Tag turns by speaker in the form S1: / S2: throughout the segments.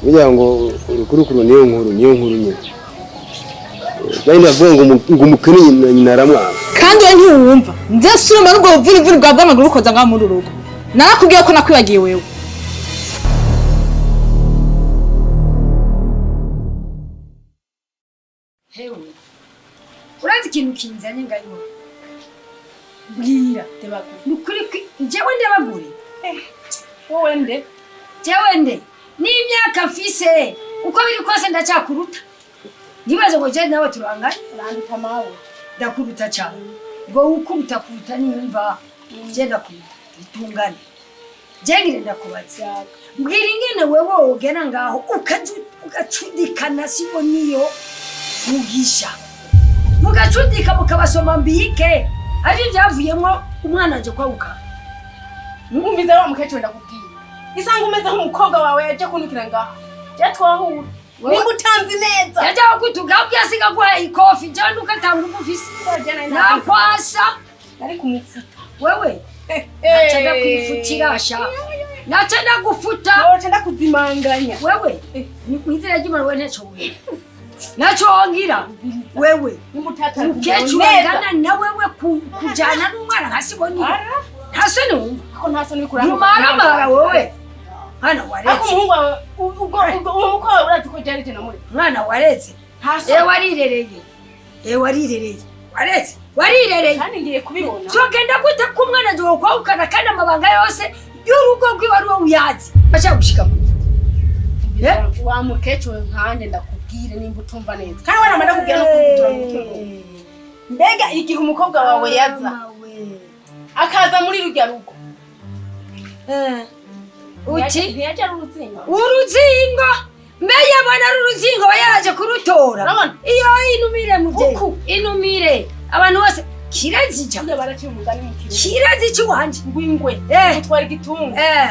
S1: Burya ngo urukurukuru niyo nkuru, niyo nkuru nyine. Kandi bavuga ngo ngo umukene nyina aramwanga.
S2: Kandi we ntiwumva nze surumba n'ubwo buvurivuri bwa bw'amaguru bukoza ngaho muri uru rugo. Narakubwiye ko nakwibagiye wewe.
S3: Hewe, urazi ikintu kinzanye ngayo? Mbwira. Ni ukuri njyewe ndebagure.
S2: Wowe nde?
S3: Jewe nde n'imyaka mfise, uko biri kose ndacyakuruta. Ntibaze ngo jewe nawe turangana.
S2: Uranduta mawe.
S3: Ndakuruta cyane, ngo ukuruta kuruta niyumva je ndakuruta bitungane. Je ngire ndakubaza, mbwira ingene wewe wogera ngaho ugacudikana sibo niyo mugisha, mugacudika mukabasoma mbike, ari byavuyemo umwana aje kwabuka.
S2: Mwumvize wa mukecuru, ndakubwiye isanga umeze nk'umukobwa wawe yaje kuntukira ngaha, je twahura nimba utanzi neza.
S3: Yaje kwituga byasiga guha ikofi, jewe ndukatanga ufise nakwasa.
S2: Nari kumufuta.
S3: Wewe naca ndakwifutira sha, naca ndagufuta.
S2: Noca ndakuzimanganya.
S3: Wewe mwizera ry'Imana, wewe ntacyo wongira, ntacyo wongira wewe.
S2: Nimba utatanze
S3: Umukecuru
S2: neza.
S3: angana na wewe kujana n'umwana nka Siboniyo, nta soni wumva?
S2: Ko nta soni kuranga.
S3: Ntumaramara wowe mwana
S2: Ariko
S3: wareze.
S2: umuhungu wawe, ubwo uwo mukobwa wawe urazi ko ryari je namureze.
S3: Mwana wareze.
S2: Nta soni.
S3: Ewe warirereye, ewe warirereye, wareze, warirereye.
S2: Kandi ngiye kubibona.
S3: Tugenda gute ko umwana nje wokwahukana kandi amabanga yose y'urugo rwiwe ari wowe uyazi? Bashaka gushika ku
S2: Wa mukecuru nkanje ndakubwire nimba utumva neza, kandi wanama ndakubwira no kugutura mu mutungo. Mbega igihe umukobwa wawe yaza akaza muri rurya rugo,
S3: Uti
S2: ntiyaje ari uruzingo?
S3: Uruzingo? Mbe yabona ari uruzingo aba yaraje kurutora?
S2: Urabona?
S3: Iyo inumire muvyeyi.
S2: Uku.
S3: Inumire abantu bose kirazija.
S2: Burya baraciye umugani mu Kirundi
S3: Kirazi iwanje.
S2: Ngo ingwe gutwara igitungo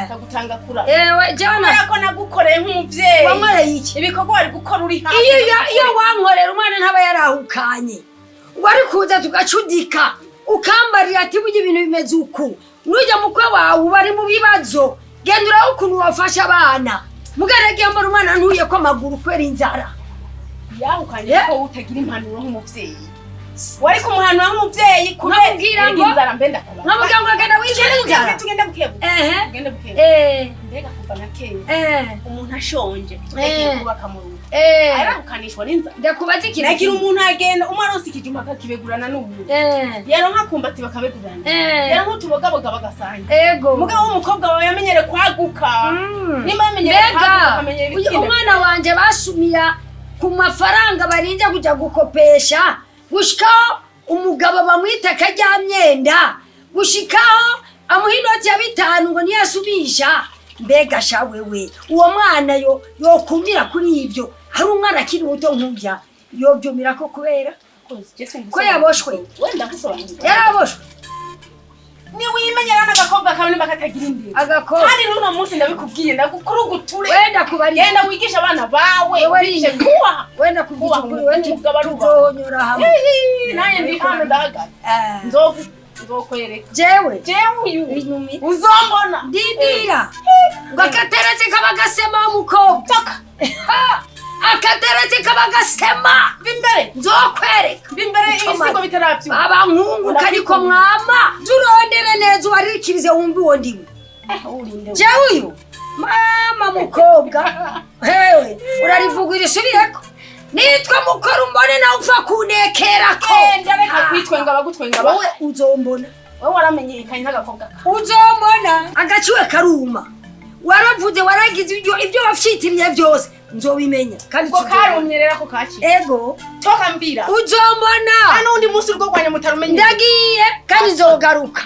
S2: ndagutanga kura.
S3: Ewe jana.
S2: Kubera ko nagukoreye nk'umuvyeyi.
S3: Wankoreye iki?
S2: Ibikorwa wari gukora uri hafi.
S3: Iyo wankorera umwana ntaba yarahukanye, wari kuza tugacudika, ukambarira ati burya ibintu bimeze uku, nujya mukwe wawe bari mu bibazo, genda urabe ukuntu wafasha abana. Mugaragiye mbona umwana ntuye ko amaguru kubera inzara.
S2: Yahukanye ko utagira impanuro nk'umuvyeyi. Wari kumuhanura nk'umuvyeyi kubera
S3: Nkamubwira ngo-
S2: inzara. Mbe ndakubaza.
S3: Nkamubwira ngo genda wicare inzara.
S2: Tugende bukebuke. Tugende bukebuke. Mbega kuva na kera umuntu ashonje agiye kubaka mu rugo arahukanishwa n'inzara?
S3: Ndakubaza ikintu
S2: Nagira
S3: kimwe.
S2: umuntu agenda umwe aronse ikijumba akakibegurana n'uwundi, yaronka akumbati bakabegurana, yaronka utubogaboga bagasangira. Mugabo w'umukobwa wawe yamenyere kwaguka. Nimba yamenyere
S3: Mbega
S2: kwaguka akamenyera
S3: uyu
S2: ibitsina.
S3: Umwana wanje basumira ku mafaranga barinze kuja gukopesha, gushikaho umugabo bamwita akaryamyenda, gushikaho amuha inoti ya 5 ngo niyo asubisha. Mbega sha wewe, uwo mwana yo yokumira kuri ibyo? Hari umwana akiri muto nk'urya yovyumirako kubera ko yaboshwe?
S2: Wenda kusobanurira.
S3: Yaraboshwe.
S2: Niwimenyera n'agakobwa kawe nimba katagira indero.
S3: Agakobwa.
S2: Kandi n'uno munsi ndabikubwiye, ndagukuruguture.
S3: Wenda kubarira.
S2: Genda wigishe abana bawe.
S3: Wewe
S2: wigishe
S3: rinda.
S2: kubaha.
S3: Wenda kuvuga
S2: Kubaha
S3: ukuri, wenda
S2: umugabo arubaha.
S3: tuzohonyora hamwe.
S2: Hihi, nanjye ndi hano ndahagaze. Nzokwereka.
S3: Jewe
S2: Jewe uyu
S3: Inumi.
S2: uzombona.
S3: Ndindira ngo akateretse kaba gasema umukobwa.
S2: Toka.
S3: Akateretse kaba gasema.
S2: Mva imbere.
S3: Nzokwereka.
S2: Mva imbere ibisigo bitaravyuka.
S3: Abankunguka ariko mwama turondere neza uwarikirize wumve uwo ndiwe.
S2: Urinde.
S3: Jewe uyu mama mukobwa, hewe urarivuga irisubireko, nitwa mukora umbone nawe upfa kunekerako.
S2: Genda reka kwitwenga abagutwenga
S3: Wowe uzombona.
S2: Wowe waramenyekanye n'agakobwa kawe.
S3: Uzombona agaciwe karuma, waravuze waragize ibyo wafyitiriye byose nzobimenya kandi
S2: Ubwo
S3: tuzobona.
S2: karumye rero ako kakira.
S3: Ego.
S2: Toka mbira.
S3: Uzombona.
S2: Hano undi munsi urugo rwanjye mutarumenye.
S3: Ndagiye kandi nzogaruka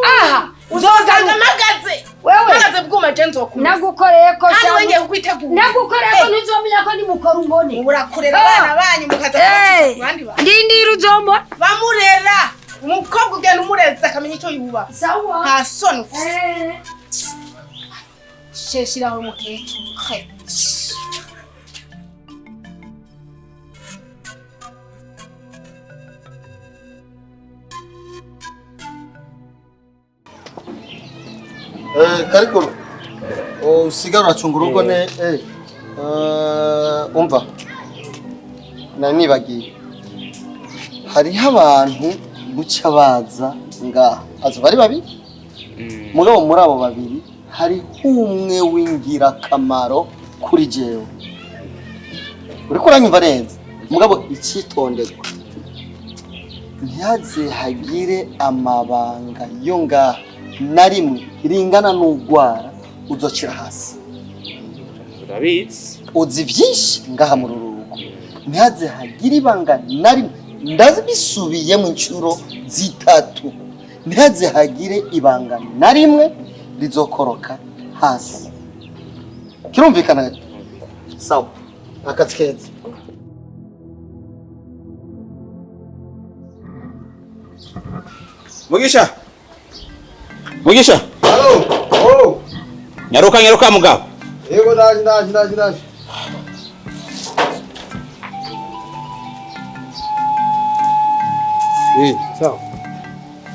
S3: aha.
S2: Uzosanga mpagaze.
S3: Wewe.
S2: Mpagaze bwuma je nzokumesa.
S3: Nagukoreye ko
S2: Kandi wongeye kukwitegura.
S3: Nagukoreye ko ntuzomenya ko nimukora umbone.
S2: Urakurera
S3: Ah.
S2: abana banyu mukaza
S3: Eh,
S2: ku bandi bantu.
S3: Ndindira uzombona.
S2: Bamurera. Umukobwa ugenda umureza akamenya icyo yubaha.
S3: Sawa.
S2: Nta soni ufise. Sheshiraho umukecuru. He.
S4: Karikuru usigara uracunga urugo ne. Umva, nari nibagiye, hariho abantu buca baza ngaha, azo bari babiri. Mugabo muri abo babiri hariho umwe w'ingirakamaro kuri jewe. Uriko uranyumva neza? Mugabo icitonderwa, ntihaze hagire amabanga yo ngaha na rimwe ringana n'ugwara uzocira hasi.
S5: Urabitse.
S4: Uzi vyinshi ngaha muri uru rugo, ntihaze hagire ibanga na rimwe. Ndabisubiyemo inshuro zitatu, ntihaze hagire ibanga na rimwe rizokoroka hasi. Kirumvikana? Sawa, akazi keza.
S5: Mugisha, Mugisha.
S1: Halo. Oh.
S5: Nyaruka, nyaruka mugabo.
S1: Yego, ndaje, ndaje, ndaje, ndaje. Sawa.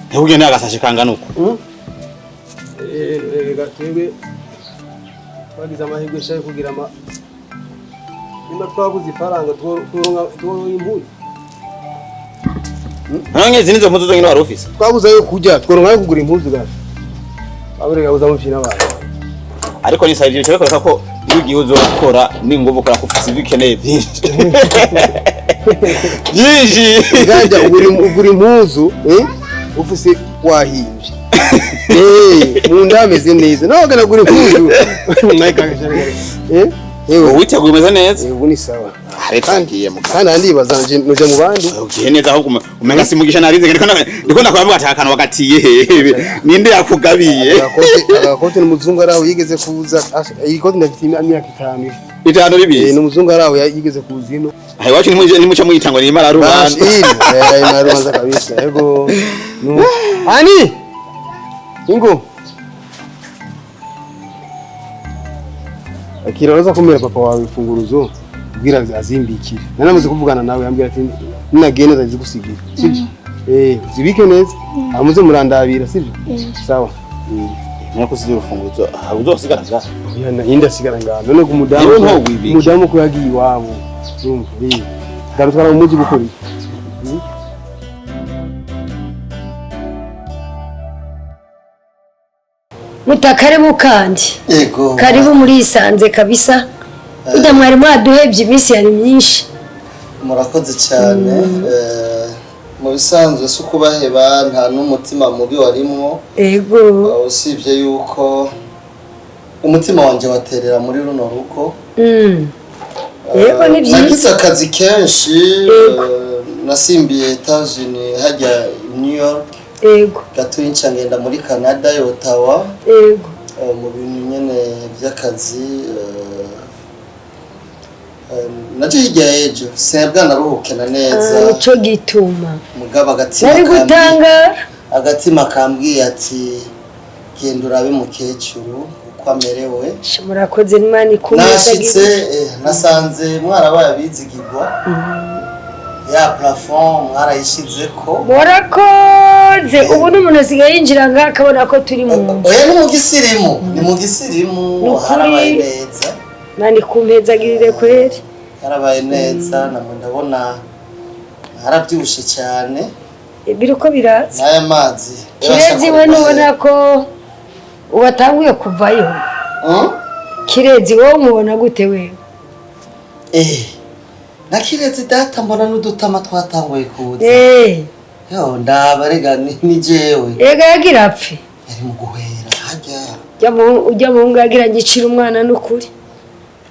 S5: Ntugende agasashe kangana uko.
S1: Rega twebwe twagize amahirwe shayo kugira ama nimba twabuze ifaranga turonka impuzu.
S5: None izi nizo mpuzu zonyine wari ufise?
S1: Twabuze ayo kurya, tworonka ayo kugura impuzu gaje. Aburega buza mufina abantu.
S5: Ariko ni savye bikwereka ko iyo ugiye uzokora n'inguvu, ukora ko ufise ibyo ukeneye byinshi byinshi.
S1: Gajya ugura impuzu ufise wahimbye. Mu nda hameze neza. Nawe ugana gura impuzu. Yewe.
S5: Witeguye, umeze neza.
S1: Ubu ni sawa.
S5: Ariko ngiye mugabo.
S1: Kandi andibaza nje nuja mu bandi.
S5: Ugiye neza, ahubwo umenga si Mugisha narize, ndiko ndakwambwa ati akantu wagatiye hehe, ninde yakugabiye?
S1: Agakote n'umuzungu araho yigeze kuza. Iyi kote ndafite imyaka 5.
S5: 5 bibizi.
S1: N'umuzungu araho yigeze kuza ino.
S5: Aho iwacu nimuca mwita ngo ni imara rubanda.
S1: Imara rubanza kabisa. Yego. Ani! Ingo. Akira uraza kumera papa wawe imfunguruzo ubwira azimbikire. Nanamaze kuvugana nawe, yambwira ati ninagenda ndazigusigira. Sibyo? Zibike neza. Amuze murandabira, sibyo? Sawa.
S5: Nako size urufunguzo uzosigara ngaho.
S1: Oya, nda sigara ngaho. None ku mudamu.
S5: Niwe ntowibike.
S1: Umudamu ko yagiye iwabo. Urumva? Ndarutwara mu muji gukora iki?
S3: Muta, karibu kandi.
S4: Yego.
S3: Karibu muri isanze kabisa. Burya mwari mwaduhebye, iminsi yari myinshi.
S4: Murakoze cyane. Mu bisanzwe si ukubaheba, nta n'umutima mubi warimwo. Usibye yuko umutima wanjye waterera muri runo rugo.
S3: Yego, ni byiza.
S4: Nagize akazi kenshi. Nasimbiye Etats-Unis, hajya i New York gato, nca ngenda muri Canada, Ottawa, mu bintu nyene by'akazi. Naje hirya y'ejo, sinabwa naruhuke na neza.
S3: Ah, nico gituma
S4: Mugabo agatima
S3: nari gutangara.
S4: Agatima kambwiye ati genda urabe mukecuru uko amerewe.
S3: Sha, murakoze, Imana ikumeza.
S4: Nashitse nasanze mwarabaye abizigirwa, ya plafond mwarayishizeko.
S3: Murakoze. Ubu n'umuntu asigaye yinjira ngaha akabona ko turi mu nzu.
S4: Oya, ni mu gisirimu, ni mu gisirimu.
S3: Ni ukuri.
S4: Harabaye neza.
S3: Imana ikumpezagirire kweri.
S4: Harabaye neza, namwe ndabona harabyibushe cyane.
S3: Biriko biraza.
S4: N'aya mazi.
S3: Kirezi we ntubona ko uwatanguye kuvayo? Kirezi wowe umubona gute wewe?
S4: Na Kirezi data, mbona n'udutama twatanguye kuza. Yo, ndaba rega ni jewe.
S3: Ega yagira apfe.
S4: Yari mu guhera hajya.
S3: Ujya mu ngo yagira ngicira umwana n'ukuri.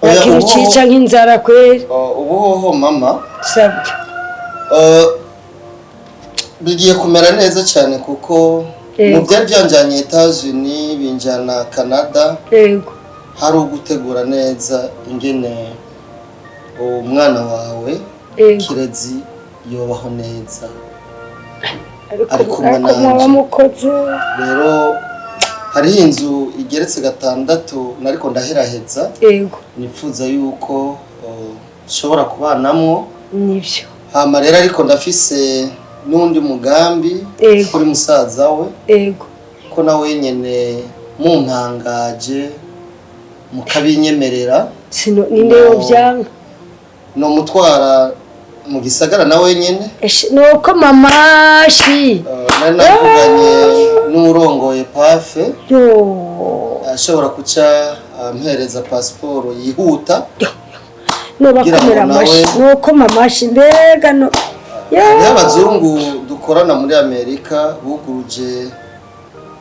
S4: Oya,
S3: Yakintu cica nk'inzara kweri.
S4: Oh, ubu hoho mama,
S3: Sabwe.
S4: Bigiye kumera neza cyane kuko mu byari byanjanye Etats-Unis binjana Canada, hari ugutegura neza ingene umwana wawe Kirezi yobaho neza
S3: Ariko
S4: ari kumwe
S3: ariko
S4: nanje.
S3: mwaba mukoze.
S4: Rero hariho inzu igeretse gatandatu nariko ndaheraheza, nifuza yuko nshobora kubanamwo.
S3: Nivyo.
S4: Hama rero ariko ndafise n'undi mugambi kuri musaza we, ko nawe nyene mumpangaje mukabinyemerera.
S3: Sino ninde yovyanga?
S4: No mutwara mu gisagara na wenyene.
S3: Nuko mamashi.
S4: Nari navuganye n'urongoye pafe.
S3: Yo.
S4: Ashobora kuca ampereza pasiporo yihuta.
S3: Nobakomera amashi. Nuko mamashi mbega no.
S4: Hariho abazungu dukorana muri Amerika buguruje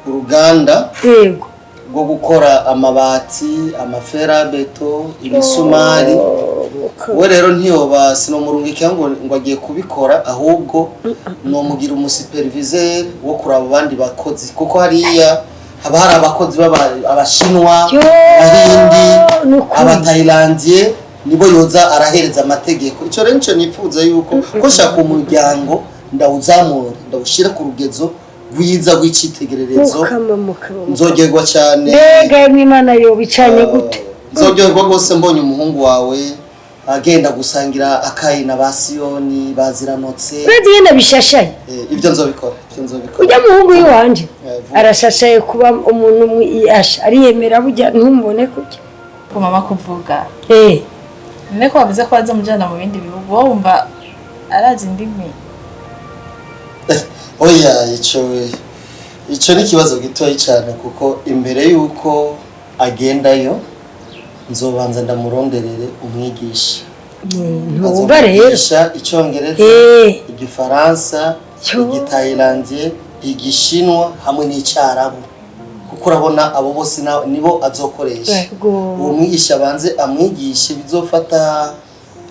S4: uruganda.
S3: Yego.
S4: Rwo gukora amabati, amaferabeto, imisumari. We rero ntiyoba sinomurungika ngo agiye kubikora, ahubwo nomugira umusuperviseur wo kuraba abandi bakozi, kuko hariya haba hari abakozi abashinwa, abahindi, abatailandie, nibo yoza arahereza amategeko. Ico rero nico nipfuza yuko ko shaka umuryango ndawuzamura ndawushira ku rugezo rwiza rw'icitegererezo. Nzogerwa cyane.
S3: Mbega mw'Imana yobicanye gute?
S4: Nzogerwa rwose mbonye umuhungu wawe agenda gusangira akayi na basiyoni baziranotse.
S3: Urazi yenda bishashaye.
S4: Ibyo nzobikora, ibyo nzobikora.
S3: Ujya muhungu wanje arashashaye kuba umuntu mwiyasha ariyemera burya ntumubone kujya.
S6: Ko mama kuvuga. None ko bavuze ko bazamujana mu bindi bihugu, wowe wumva arazi indimi?
S4: Oya, ico ni kibazo gitoyi cyane, kuko imbere yuko agendayo nzobanza ndamuronderere umwigisha.
S3: Ntumva rero
S4: icyongereza, igifaransa, igitailandie, igishinwa hamwe n'icyarabu, kuko urabona abo bose nibo azokoresha. Uwo mwigisha abanze amwigishe, bizofata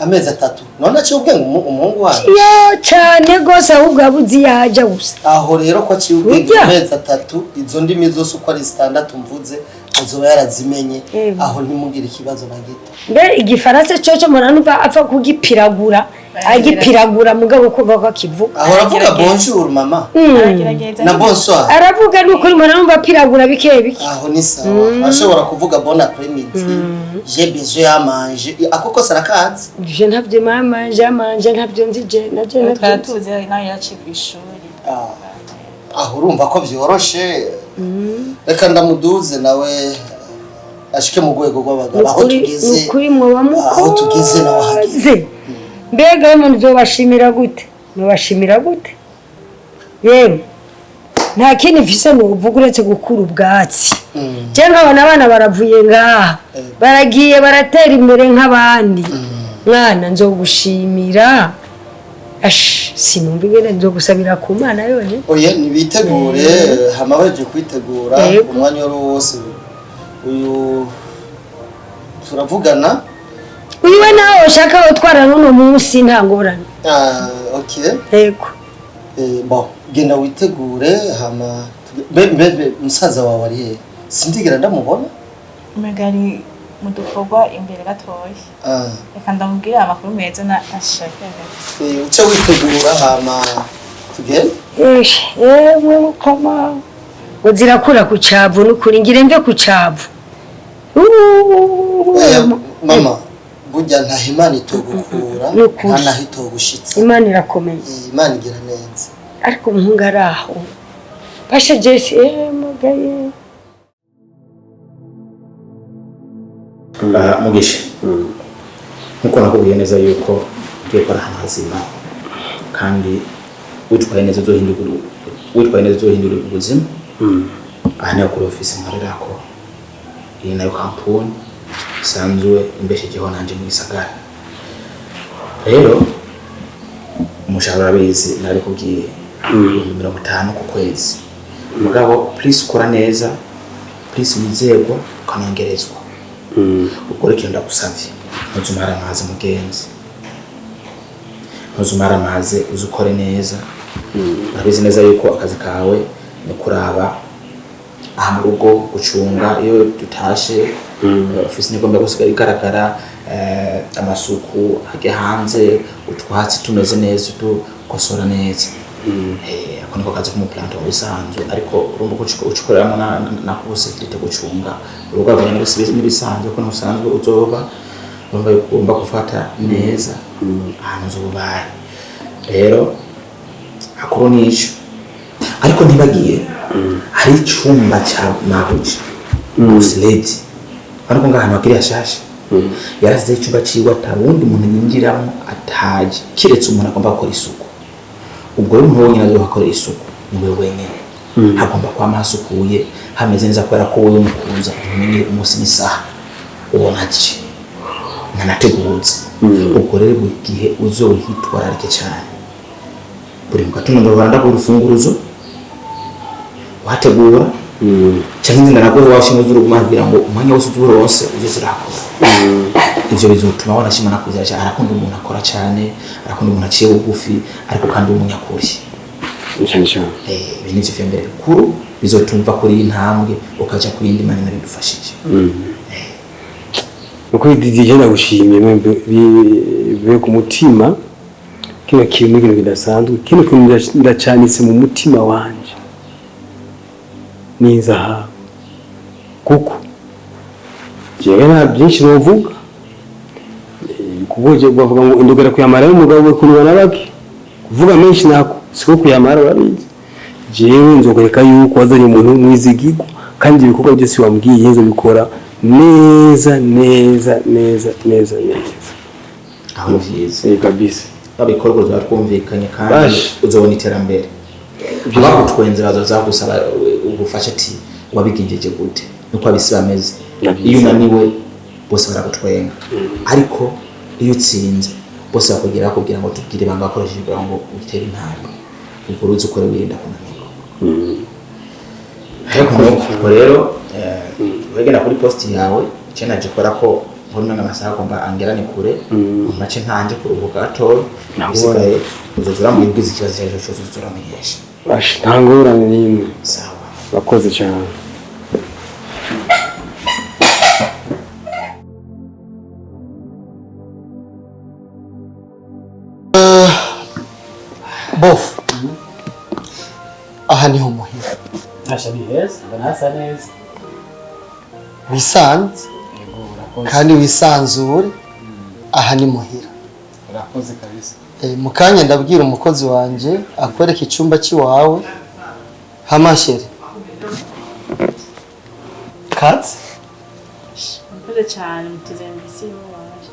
S4: amezi 3. None aciye ubwenge umuhungu wawe?
S3: Yo cyane gose, ahubwo abuzi yaja gusa.
S4: Aho rero ko aciye ubwenge amezi 3, izo ndimi zose uko ari 6 mvuze azoba yarazimenye. Aho ntimugire ikibazo na gito.
S3: Mbe igifaransa cyoco muranumva apfa kugipiragura, agipiragura mugabo kumva ko akivuga.
S4: Aho aravuga bonjour mama. Na bonsoir.
S3: Aravuga nukuri muranumva apiragura bike bike.
S4: Aho ni sawa. Ashobora kuvuga bon après-midi. J'ai besoin à manger. Ako kose arakazi.
S3: Je ntabyo mama, je manje ntabyo nzi je, nabyo ntabyo.
S6: Twatuze nayo yaciye kwishuri.
S4: Aho urumva ko vyoroshe. Reka ndamuduze nawe ashike mu rwego rw'abagabo aho tugeze.
S3: Nukuri mwoba muko.
S4: Aho tugeze nawe ahageze.
S3: Mbega yemwe nzobashimira gute? Nobashimira gute? Yemwe nta kindi mfise nuvuga uretse gukura ubwatsi. Je nkabona abana baravuye ngaha, baragiye baratera imbere nk'abandi. Mwana nzogushimira. Ash, sinumva ingene nzogusabira ku Mana yone.
S4: Oya nibitegure, hama baje kwitegura umwanya wose. Uyu turavugana.
S3: Uyu we nawe ushaka utwara n'uno munsi nta ngorane.
S4: Okay.
S3: Yego.
S4: Bon, genda witegure hama bebe musaza wawe ari he? Sindigera ndamubona.
S6: Umugari mu dukorwa imbere gatoya. Reka ndamubwira amakuru meza na ashaka.
S4: Uce witegura hama tugende.
S3: Yemwe mukoma. Ngo zirakura ku cavu n'ukuri ngire mve ku cavu.
S4: Mama, burya nta Imana itogukura, nta naho itogushitsa.
S3: Imana irakomeye.
S4: Imana igira neza.
S3: Ariko umuhungu ari aho. Basha Jesse, mugaye.
S5: Mugisha. Nkuko nakubwiye neza yuko ugiye gukora ahantu hazima kandi witwaye neza uzohindura ubuzima. Aha niho kuri ofisi nkorerako, iyi nayo kampuni isanzwe imbeshejeho nanje mu gisagara. Rero umushahara urabizi narikubwiye 50,000 ku kwezi. Mugabo please ukora neza, please wizegwa ukanongerezwa. Ukore ikintu ndagusavye, ntuzumara amazi mugenzi, ntuzumara amazi, uzukore neza. Urabizi neza yuko akazi kawe ni kuraba aha mu rugo, gucunga iyo dutashe, ofisi nigomba gusigara igaragara, amasuku hajya hanze, utwatsi tumeze neza, dukosora neza. Ako niko kazi k'umuplanto bisanzwe, ariko urumva ko ucukoreramo na kubusekirite gucunga urugo rwawe n'ibisanzwe, ko ntusanzwe uzoba urumva yuko ugomba gufata neza ahantu uzobaye. Rero hakuru nico, ariko ntibagiye hari icumba ca mabuja boss lady, ariko ngahantu hakiri hashasha. Yarasizeho icyumba ciwe, ata wundi muntu yinjiramo ataje, kiretse umuntu agomba gukora isuku. Ubwo rero umuntu wenyine azohakorera isuku ni wewe wenyine. Hagomba kwama hasukuye, hameze neza, kubera ko wowe mukuza umenye umunsi n'isaha ubona ati ntanateguza. Ubwo rero buri gihe uzohitwararike cyane. Buri mu gatondo ndahora ndaguha urufunguruzo wategura, cyangwa inzira naguha washinga uzuruguma, kugira ngo umwanya wose uzuronse uzoze urakora. Ivyo bizotuma wanashima nakwizera cyane. Arakunda umuntu akora cyane, arakunda umuntu aciye bugufi, ariko kandi w'umunyakuri.
S1: Cyane cyane.
S5: Ibi nivyo vya mbere bikuru bizotuma kuri iyi ntambwe ukaja ku yindi. Mana bidufashije.
S1: Nuko Didier, ndagushimiye bivuye ku mutima. Kino kintu ni ikintu kidasanzwe, kino kintu ndacanitse mu mutima wanje n'inzahabu, kuko jewe nta byinshi novuga. Kuko je bavuga ngo indogera kuyamara y'umugabo we kurwa na bake, kuvuga menshi nako siko kuyamara, urabizi. Jewe nzokwereka yuko wazanye umuntu mwizigirwa, kandi ibikorwa byose wambwiye nzobikora neza neza neza neza neza.
S5: Aho ni vyiza.
S1: Kabisa.
S5: Babikorwa tuba twumvikanye kandi
S1: Bash.
S5: uzobona iterambere. Abagutwenze bazoza bagusaba ubufasha, ati wabigenjeje gute? Nuko abisi bameze.
S1: Nabyize.
S5: Iyo unaniwe bose baragutwenga, ariko iyo utsinze bose bakubwira, bakubwira ngo tubwire ibanga wakoresheje kugira ngo utere intambwe. Ubwo uruzi ukore wirinda kunanirwa. Ariko nuko rero wegenda kuri posti yawe, icyo naje kubera ko mbona n'amasaha agomba angerane kure, mace ntanje kuruhuka gatoya. Bisigaye uzoza urambwira ugize ikibazo icyo ari cyo cyose, uzoza uramenyesha.
S1: Bash, nta ngorane n'imwe.
S5: Sawa.
S1: Urakoze cyane.
S4: Bofu, aha niho muhira.
S7: Asha, ni heza, mbona hasa neza.
S4: Wisanze.
S7: Yego, urakoze.
S4: Kandi wisanzure, aha ni muhira.
S7: Urakoze kabisa.
S4: Mu kanya ndabwira umukozi wanje akwereka icyumba cy'iwawe. Hamashere katsi.
S6: Murakoze cyane, muteze mbisi waje.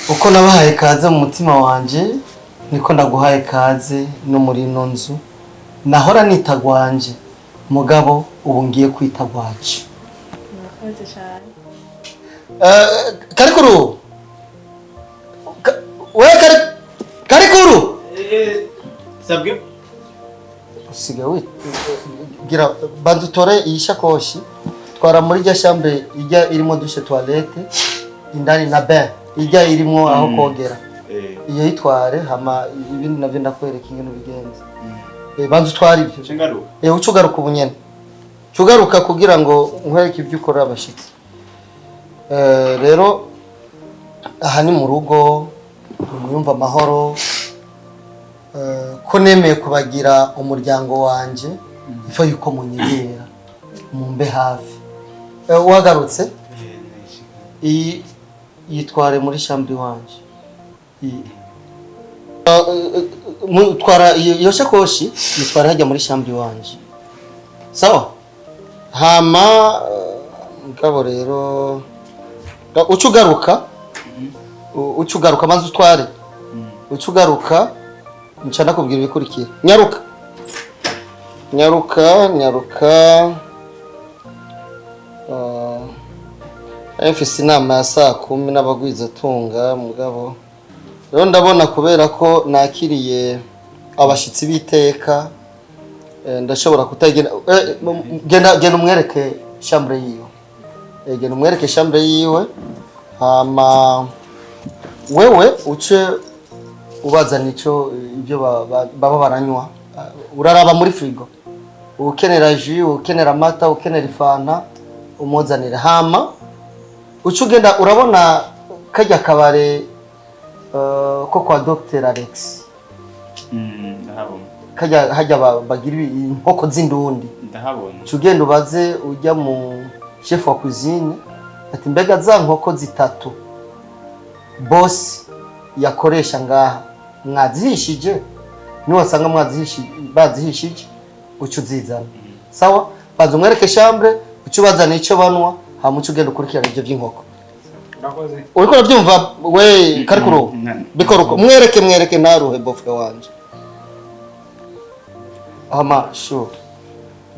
S4: Uko nabahaye kaze mu mutima wanje, niko ndaguhaye kaze no muri ino nzu nahora nita gwanje, mugabo ubu ngiye kwita gwacu.
S6: Murakoze cyane.
S4: Karikuru. We Karikuru.
S7: Sabwe.
S4: Usigaye wi gira, banza utore iyi shakoshi, twara muri rya chambre ijya irimo douche, toilette indani na bain ijya irimo aho kogera. Iyo yitware, hama ibindi navyo ndakwereka ingene ubigenza. Banza utware ibyo.
S7: Cengaruka.
S4: Uca ugaruka ubu nyene, uca ugaruka kugira ngo nkwereke ibyo ukorera abashitsi. Rero aha ni mu rugo, mwumva amahoro. Ko nemeye kubagira umuryango wanje, ifa yuko munyegera mumbe hafi. Wagarutse, iyi yitware muri chambre wanje. Iyi. Twara iyo shakoshi, yitware hajya muri chambre wanje. Sawa, hama mugabo rero uca ugaruka, uca ugaruka, maze utware, uca ugaruka, nca ndakubwira ibikurikira. Nyaruka, nyaruka, nyaruka. Mfise inama ya saa 10 n'abagwizatunga. Mugabo rero ndabona kubera ko nakiriye abashitsi b'iteka, ndashobora kutagenda. Genda, genda umwereke chambre yiwe. Genda umwereke chambre yiwe, hama wewe uce ubazana ico ibyo baba baranywa. Uraraba muri frigo, ukenera jus, ukenera amata, ukenera ifanta, umuzanire. Hama uce ugenda, urabona kajya kabare ko kwa Dr Alex?
S7: Ndahabona.
S4: Kajya hajya bagira inkoko z'indundi.
S7: Ndahabona.
S4: Uca ugenda ubaze ujya mu chef wa cuisine ati mbega za nkoko zitatu boss yakoresha ngaha mwazihishije? Niwasanga mwazihishije, bazihishije, uca uzizana. Sawa, baza umwereke chambre, uca ubazana icyo banwa, hama uca ugenda ukurikirana ibyo by'inkoko.
S7: Urakoze.
S4: Uriko urabyumva we karikuru? Bikora uko, mwereke, mwereke, ntaruhe beau-frère wanje. Hama chou,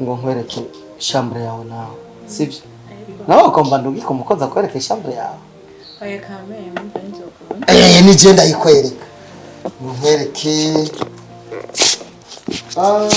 S4: ngo nkwereke chambre yawe nawe, sibyo? Nawe ugomba ndugike umukozi akwereke chambre yawe.
S6: Oya, kamere mva nzokubona.
S4: Eh, nije ndayikwereka, ngo nkwereke. Ah.